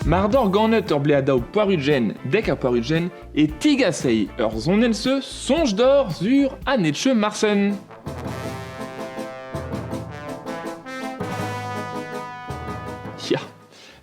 Mar doc'h ganet ur bleadaou poarugent, dek ha poarugent, e tigasei ur sonenn-se soñj deoc'h sur ha netche marsen. Ya,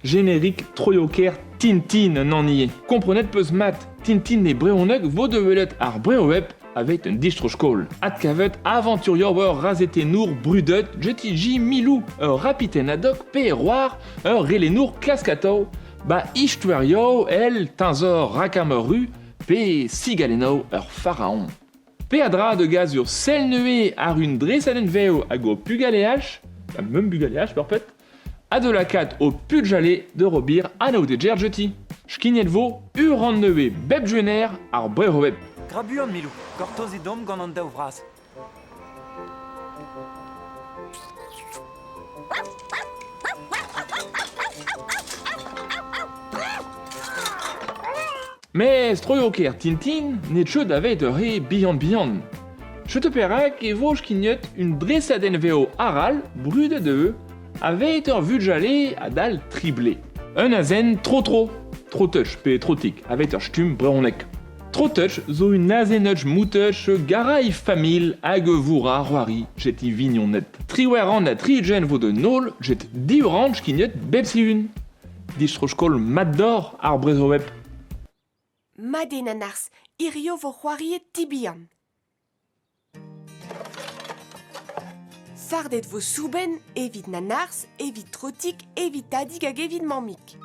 générique troioù-kaer Tintin an hini. Komprenet peus mat, Tintin e brezhoneg vo da welet ar Breweb avec un distro-skol. Adkavet avanturioù ur razetennour brudet Jetiji Milou, ur rapiten ad hoc pe roar, ur relenour klaskatao, ba istoerioù el teñzor Rakameru pe sigalennoù ur pharaon. Peadra da gas ur sell nevez àr un dresadenn vev hag ho pugaleaj, ha meum bugaleaj peurpet, ha da lakaat ho pugale da ober anaoudegezh jeti. Skignet vo ur rann nevez bep gwener ar Breweb. Gra buan, Milou, gortozit omp gant an daou vras. Mes troioù-kaer Tintin ne teu davet ur re bihan-bihan. Setu perak e vo skignet un dresadenn vev arall brudet eo aveit ur vugale adal tri blez. Un azen tro-tro, tro-touch pe trotik aveit ur stumm brezhonek. Tro-touch zo un azeneg moutech gara e familh hag e vourra c'hoari get e vignoned. Triwec'h an ha tri-ugent vo d'un holl get div rann skignet bep sizhun. Distro-skol mat deoc'h ar Brezhoweb. Mat eo Nanarzh, hirio vo c'hoariet ti bihan. Fardet vo soubenn evit Nanarzh, evit Trotig, evit Tadig hag evit Mammig.